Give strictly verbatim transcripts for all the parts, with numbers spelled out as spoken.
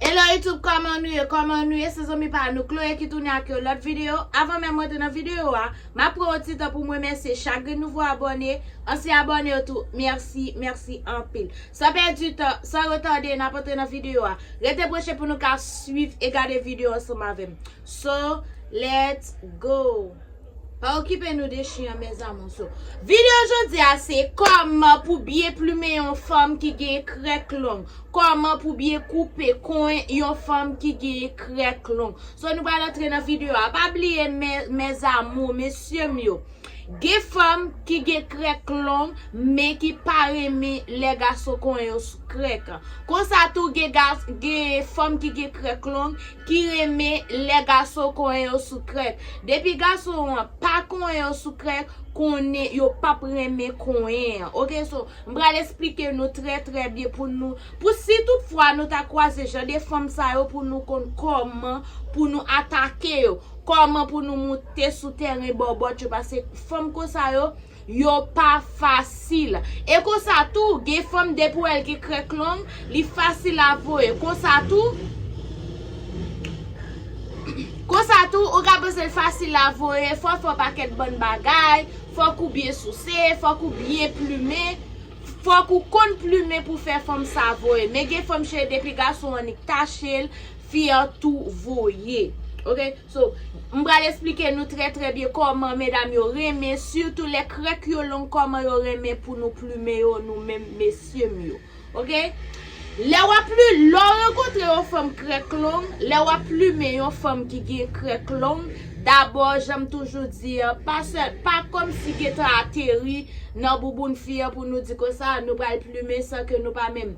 Hello YouTube, kòman nou ye? Kòman nou ye? Se zanmi pa nou Chloé ki tounen ak yon lòt videyo. Avan menm mwen te nan videyo a, m ap pran yon ti tan pou m remèsye chak grenn nouvo abòne, ansyen abòne yo tou. Mèsi, mèsi anpil. San pèdi tan, san retade, n ap antre nan videyo a. Rete branche pou nou ka swiv e gade videyo ansanm avè m. So, let's go! Pa okipe nou de chen an, mes amours. So, videyo jodi a se kòman pou byen plimen yon fanm ki gen krèk long. Kòman pou byen koupe kwen yon fanm ki gen krèk long. So, nou pral antre nan videyo a. Pa bliye, mes amours, mesye m yo. Gen fanm ki gen krèk long, men ki pa renmen lè gason konyen yo sou krèk. Konsa tou, gen, gen fanm ki gen krèk long, ki renmen lè gason konyen yo sou krèk. Depi gason an pa konyen yo sou krèk, konnen yo p ap renmen konyen an. Oke, so, m pral esplike nou trè, trè byen pou nou, pou si toutfwa nou ta kwaze jan de fanm sa yo, pou nou konn kòman pou nou atake yo, kòman pou nou moute sou tèren bòbòt yo, paske fanm konsa yo, yo pa fasil. E konsa tou, gen fanm depi w wè l gen krèk long, li fasil a voye. Konsa tou, konsa tou, ou ka panse l fasil a voye, fò w fè yon pakèt bann bagay, fòk ou byen souse, fòk ou byen plimen, fòk ou konn plimen pou fè fanm sa voye. Men gen fanm cheri depi gason annik tache l, fi an tou voye. Oke? So, m pral esplike nou trè, trè byen kòman medam yo renmen, sitou lè krèk yo long, kòman yo renmen pou nou plimen yo, nou menm mesye m yo. Oke? Lè w ap pli-, lè w rankontre yon fanm krèk long, lè w ap plimen yon fanm ki gen krèk long, dabò, jan m toujou di an, pa sèl, pa kòmsi gentan ateri nan bouboun fi an pou nou di konsa, nou pral plimen san ke nou pa menm,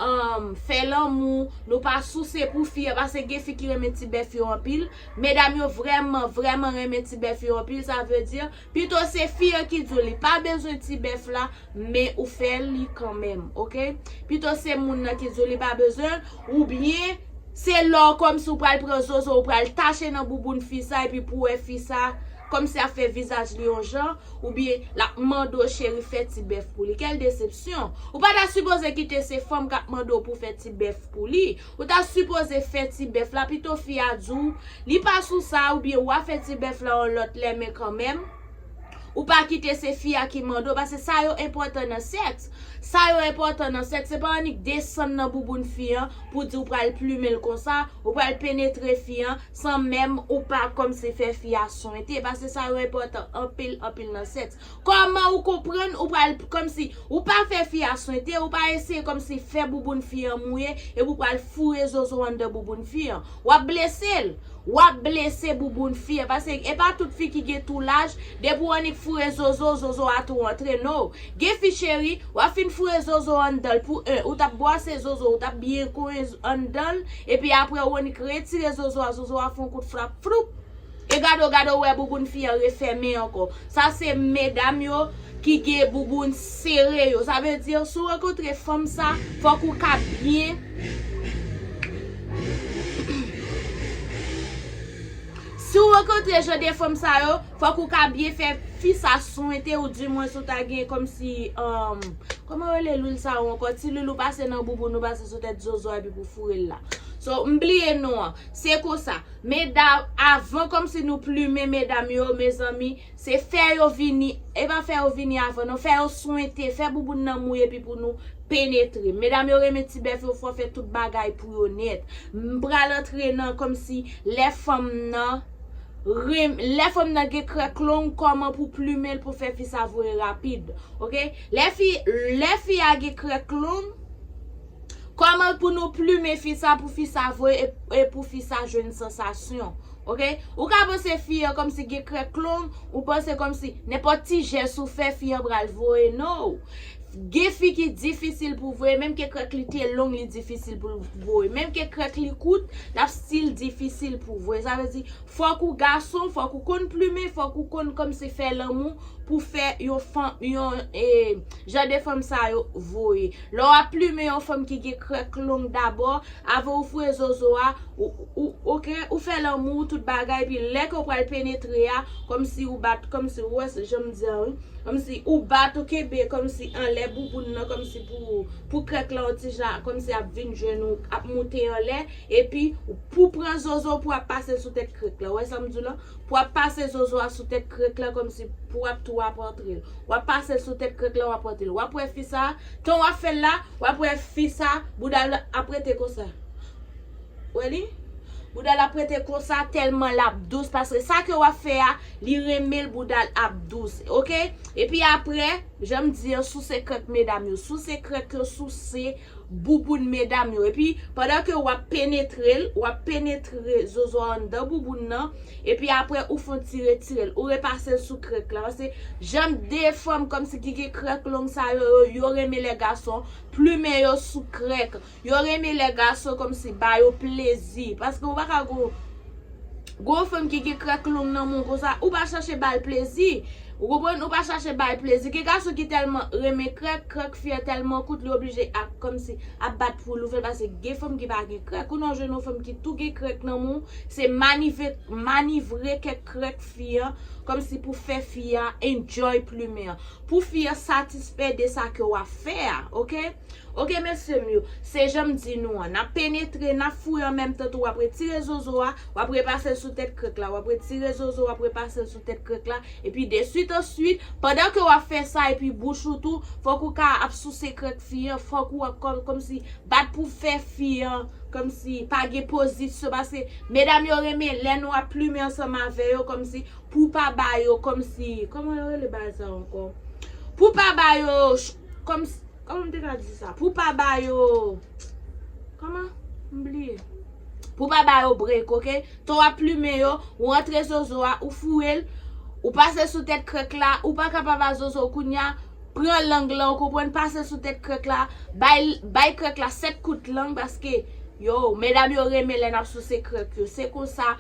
um, fè lanmou, nou pa souse pou fi an, paske gen fi ki renmen ti bèf yo anpil. Medam yo vrèman, vrèman renmen ti bèf yo anpil, sa vle di, pito se fi an ki di w li pa bezwen ti bèf la, men ou fè li kanmenm, oke? Pito se moun nan ki di w li pa bezwen, oubyen se lè w kòmsi w pral pran zozo, w pral tache nan bouboun fi sa, epi pou w wè fi sa, kòmsi ap fè vizaj li yon jan, oubyen l ap mande w cheri fè ti bèf pou li. Kèl desepsyon! Ou pa ta sipoze kite se fanm k ap mande w pou fè ti bèf pou li. Ou ta sipoze fè ti bèf la, pito fi a di w li pa sou sa, oubyen w a fè ti bèf la yon lòt lè, men kanmenm, ou pa kite se fi a ki mande w, paske sa yo enpòtan nan sèks. Sa yo enpòtan nan sèks, se pa annik desann nan bouboun fi an pou di w pral plimen l konsa, ou pral penetre fi an, san menm ou pa kòmsi fè fi a swente, paske sa yo enpòtan anpil, anpil nan sèks. Kòman ou konprann ou pral kòmsi, ou pa fè fi a swente, ou pa eseye kòmsi fè bouboun fi an mouye, epi ou pral foure zozo anndan bouboun fi an. W ap blese l. W ap blese bouboun fi an, paske e pa tout fi ki gen tou laj, depi w annik foure zozo, zozo a tou antre, no. Gen fi cheri, w ap fin foure zozo anndan l pou en, ou t ap bwase zozo, ou t ap byen konyen z-, anndan l, epi apre ou annik retire zozo a, zozo a fè yon kout frap, floup. E gade w, gade w wè bouboun fi an refèmen ankò. Sa se medam yo ki gen bouboun sere yo. Sa vle di, si w rankontre fanm sa, fòk ou ka byen, si w rankontre jan de fanm sa yo, fòk ou ka byen fè fi sa swente, ou dimwens ou ta gen kòmsi, um, kòman yo rele lwil sa yo ankò? Ti lwil ou pase nan bouboun, ou pase sou tèt zozo a, epi pou foure l la. So, m bliye non an. Se konsa. Medam, avan kòmsi nou plimen medam yo, mezanmi, se fè yo vini, e pa fè yo vini avan, non, fè yo swente, fè bouboun nan mouye epi pou nou penetre. Medam yo renmen ti bèf yo, fò fè tout bagay pou yo nèt. M pral antre nan kòmsi lè fanm nan, rem-, lè fanm nan gen krèk long, kòman pou plimen l pou fè fi sa voye rapid. Oke? Lè fi, lè fi a gen krèk long, kòman pou nou plimen fi sa, pou fi sa voye e, e pou fi sa jwenn sansasyon? Oke? Ou ka panse fi an kòmsi gen krèk long, ou panse kòmsi nenpòt ti jès ou fè fi an pral voye, no. Gen fi ki difisil pou voye, menm ke krèk li te long, li difisil pou voye. Menm ke krèk li kout, l ap still difisil pou voye. Sa vle di, fòk ou gason, fòk ou konn plimen, fòk ou konn kòmsi fè lanmou pou fè yon fanm, yon, e, jan de fanm sa yo voye. Lè w ap plimen yon fanm ki gen krèk long dabò, avan ou foure zozo a, ou, ou, oke, ou fè lanmou, tout bagay, epi lè ke w pral penetre a, kòmsi ou bat, kòmsi ou wè, se jan m di a, wi. Kòmsi ou bat, ou kenbe, kòmsi an lè bouboun nan kòmsi pou, pou krèk la yon ti jan, kòmsi ap vin jwenn ou, ap moute anlè, epi pou pran zozo pou ap pase l sou tèt krèk la. Ou wè sa m di w la? Pou ap pase zozo a sou tèt krèk la, kòmsi pou ap tou ap antre l. W ap pase l sou tèt krèk la, w ap antre l. W ap wè fi sa, tan w ap fè l la, w ap wè fi sa, bouda l ap rete konsa. Wè li? Bouda l ap rete konsa tèlman l ap dous, paske sa ke w ap fè a, li renmen l, bouda l ap dous, oke? Epi apre, jan m di an, souse krèk medam yo, souse krèk yo, souse bouboun medam yo. Epi, pandan ke w ap penetre l, w ap penetre zozo a anndan bouboun nan, epi apre, ou fè yon ti retire l, ou repase l sou krèk la. Paske, jan de fanm kòmsi ki gen krèk long sa yo, yo, yo renmen lè gason plimen yo sou krèk. Yo renmen lè gason kòmsi ba yo plezi. Paske ou pa ka gon, gon fanm ki gen krèk long nan men w konsa, ou pa chache ba l plezi. Ou konprann? Ou pa chache ba l plezi. Gen gason ki tèlman renmen krèk, krèk fi a tèlman kout, li oblije ap, kòmsi, ap bat pou l ouvè l, paske gen fanm ki pa gen krèk. Ou nan jwenn yon fanm ki tou gen krèk nan men w, se manivre, manivre kèk krèk fi a, kòmsi pou fè fi a enjoy plimen an. Pou fi a satisfè de sa ke w ap fè a, oke? Oke, mesye m yo, se jan m di nou an, n ap penetre, n ap fouye an menm tan tou, w ap retire zozo a, w ap repase l sou tèt krèk la, w ap retire zozo, w ap repase l sou tèt krèk la, epi de swit an swit, pandan ke w ap fè sa, epi bouch ou tou, fòk ou ka ap souse krèk fi an, fòk ou ap kòm, kòmsi bat pou fè fi an, kòmsi pa gen pozisyon, paske medam yo renmen lè nou ap plimen ansanm avè yo, kòmsi pou pa ba yo, kòmsi, kòman yo rele bagay sa ankò? Pou pa ba yo, ch-, kòmsi, Kòman m te ka di sa? Pou pa ba yo. Kòman? M bliye. Pou pa ba yo break, oke? Tan w ap plimen yo, ou antre zozo a, ou foure l, ou pase sou tèt krèk la, ou pa ka pa ba zozo kounya, pran lang lan, ou konprann, pase sou tèt krèk la, bay, bay krèk la sèt kout lang, paske, yo, medam yo renmen lè n ap souse krèk yo. Se konsa,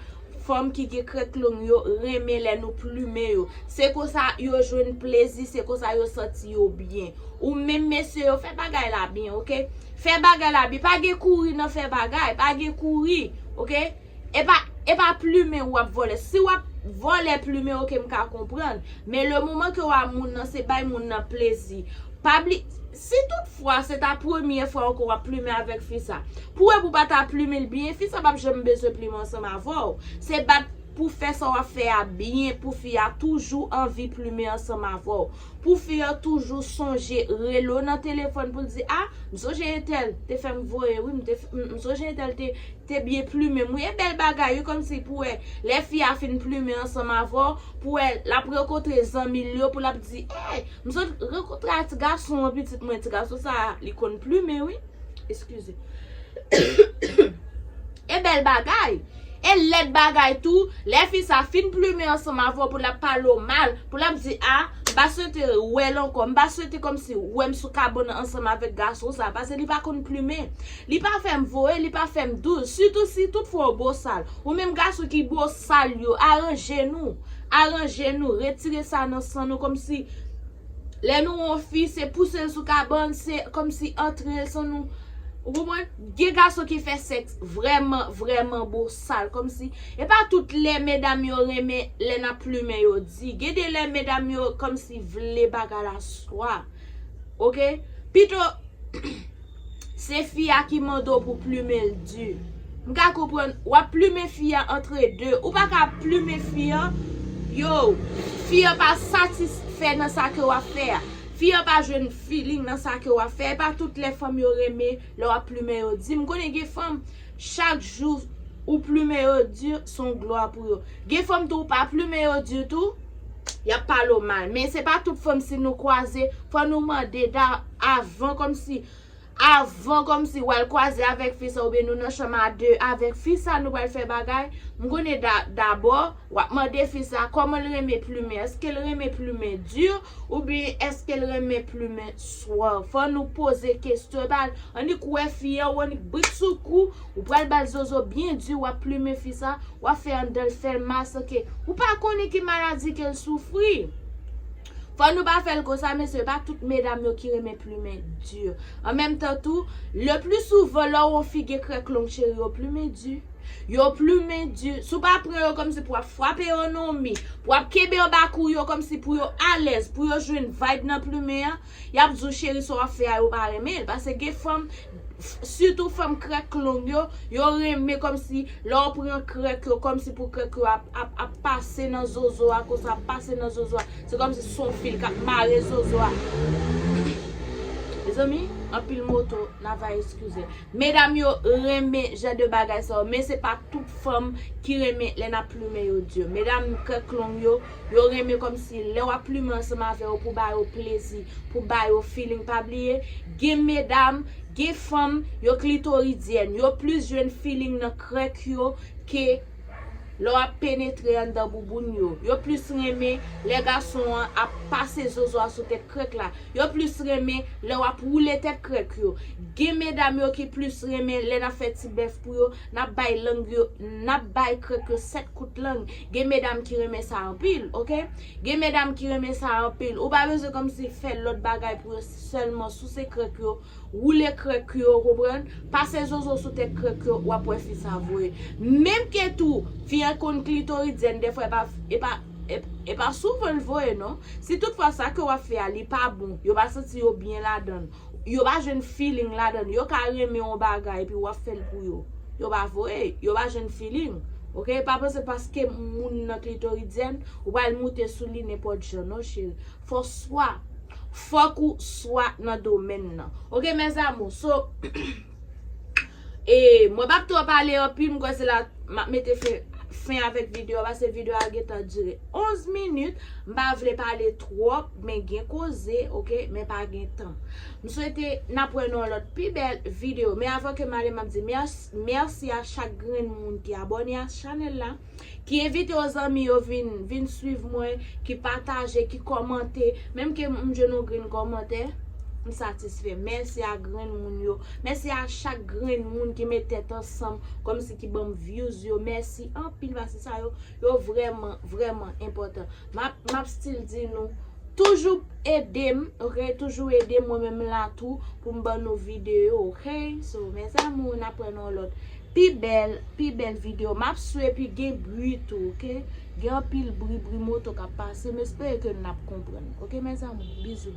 fanm ki gen krèk long yo renmen lè nou plimen yo. Se konsa yo jwenn plezi, se konsa yo santi yo byen. Ou menm mesye yo, fè bagay la byen, oke? Fè bagay la byen. Pa gen kouri nan fè bagay, pa gen kouri, oke? E pa, e pa plimen w ap vòlè. Si w ap vòlè plimen, oke, m ka konprann. Men le moman ke w a moun nan, se bay moun nan plezi. Pa bli-, si toutfwa se ta premye fwa ankò w ap plimen avèk fi sa, pou wè pou pa ta plimen l byen, fi sa p ap janm bezwen plimen ansanm avè w. Se bat pou fè sa w ap fè a byen, pou fi a toujou anvi plimen ansanm avè w. Pou fi a toujou sonje rele w nan telefòn pou l di, a, m sonje entèl te fè m voye, wi, m te f-, m, m sonje entèl te, te byen plimen m, wi, e bèl bagay, wi, kòmsi pou wè, lè fi a fin plimen ansanm avè w, pou wè, l ap rankontre zanmi l yo, pou l ap di, ey, m sot rankontre a ti gason an, pitit mwen, ti gason sa, li konn plimen, wi. Eskize. E bèl bagay. E lèd bagay tou, lè fi sa fin plimen ansanm avè w pou l ap pale w mal, pou l ap di, a, m pa swete wè l ankò, m pa swete kòmsi wè m sou kabann ansanm avèk gason sa, paske li pa konn plimen. Li pa fè m voye, li pa fè m dous, sitou si toutfwa w bosal. Ou menm gason ki bosal yo, aranje nou, aranje nou, retire sa nan san nou, kòmsi lè nou wè yon fi, se pouse l sou kabann, se kòmsi antre l san nou. Ou konprann? Gen gason ki fè sèks vrèman, vrèman bosal, kòmsi, e pa tout lè medam yo renmen lè n ap plimen yo di. Gen de lè medam yo kòmsi vle bagay la swa. Oke? Pito, se fi a ki mande w pou plimen l di. M ka konprann, w ap plimen fi a antre de. Ou pa ka plimen fi a, yo, fi a pa satisfè nan sa ke w ap fè a. Fi a pa jwenn feeling nan sa ke w ap fè. E pa tout lè fanm yo renmen lè w ap plimen yo di. M konnen gen fanm, chak jou ou plimen yo di, se yon glwa pou yo. Gen fanm tou, ou pa plimen yo ditou, y ap pale w mal. Men se pa tout fanm, si nou kwaze, fò nou mande da-, avan, kòmsi, avan, kòmsi w al kwaze avèk fi sa, oubyen nou nan chanm a de avèk fi sa, nou pral fè bagay. M konnen da-, dabò, w ap mande fi sa kòman l renmen plimen. Èske l renmen plimen di, oubyen èske l renmen plimen swa? Fò nou poze kesyon. E pa annik wè fi an, ou annik brik sou kou, ou pral ba l zozo byen di, w ap plimen fi sa, w ap fè anndan l fè l mal, san ke ou pa konnen ki maladi ke l soufri. Fò nou pa fè l konsa, mesye, pa tout medam yo ki renmen plimen di. An menm tan tou, le pli souvan, lè w wè yon fi gen krèk long, cheri, yo plimen di. Yo plimen di. Si w pa pran yo kòmsi pou w ap frape yo nan mi, pou w ap kenbe anba kou yo kòmsi pou yo alèz, pou yo jwenn vibe nan plimen an, y ap di w, cheri, sa w ap fè a, yo pa renmen l. Paske gen fanm, sitou fanm krèk long yo, yo renmen kòmsi lè w pran krèk yo, kòmsi pou krèk yo ap, ap, ap pase nan zozo a, konsa ap pase nan zozo a. Se kòmsi se yon fil k ap mare zozo a. Mezanmi, anpil moto, n a va eskize. Medam yo renmen jan de bagay sa yo, men se pa tout fanm ki renmen lè n ap plimen yo di. Medam krèk long yo, yo renmen kòmsi lè w ap plimen ansanm avè yo pou ba yo plezi, pou ba yo feeling. Pa bliye, gen medam, gen fanm, yo klitoridyèn, yo plis jwenn feeling nan krèk yo ke lè w ap penetre anndan bouboun yo. Yo plis renmen lè gason an ap pase zozo a sou tèt krèk la. Yo plis renmen lè w ap woule tèt krèk yo. Gen medam yo ki plis renmen lè n ap fè ti bèf pou yo, n ap bay lang yo, n ap bay krèk yo sèt kout lang. Gen medam ki renmen sa anpil, oke? Gen medam ki renmen sa anpil. Ou pa bezwen kòmsi fè lòt bagay pou yo, sèlman souse krèk yo, woule krèk yo, konprann? Pase zozo sou tèt krèk yo, w ap wè fi sa voye. Menm ke tou, fi an konn klitoridyèn, dèfwa e pa, e pa, e, e pa souvan l voye, non. Si toutfwa sa ke w ap fè a, li pa bon, yo pa santi yo byen ladan l, yo pa jwenn feeling ladan l, yo ka renmen yon bagay, epi w ap fè l pou yo. Yo pa voye, yo pa jwenn feeling. Oke? Pa panse paske moun nan klitoridyèn, ou pral moute sou li nenpòt jan, non, cheri. Fò swa, fòk ou swa nan domèn nan. Oke, mes amours? So, e, mwen p ap twò pale anpil, m kwè se la m ap mete fen, fen avèk videyo a, paske videyo a gentan dire onz minit. M pa vle pale twòp, men gen koze, oke, men pa gen tan. M swete n ap wè nan yon lòt pi bèl videyo. Men avan ke m ale, m ap di mèsi, mèsi a chak grenn moun ki abòne a chanèl la, ki envite yo zanmi yo vin, vin swiv mwen, ki pataje, ki kòmante. Menm ke m jwenn yon grenn kòmantè, m satisfè. Mèsi a grenn moun yo. Mèsi a chak grenn moun ki met tèt ansanm, kòmsi ki ban m views yo. Mèsi anpil, paske sa yo, yo vrèman, vrèman enpòtan. M ap, m ap still di nou, toujou ede m, oke? Toujou ede m, mwen menm la tou, pou m ban nou videyo, oke? So, mes amours, n ap wè nan yon lòt pi bèl, pi bèl videyo. M ap sou epi gen bri tou, oke? Gen anpil bri, bri moto k ap pase, m espere ke n ap konprann. Oke, mes amours? Bizou.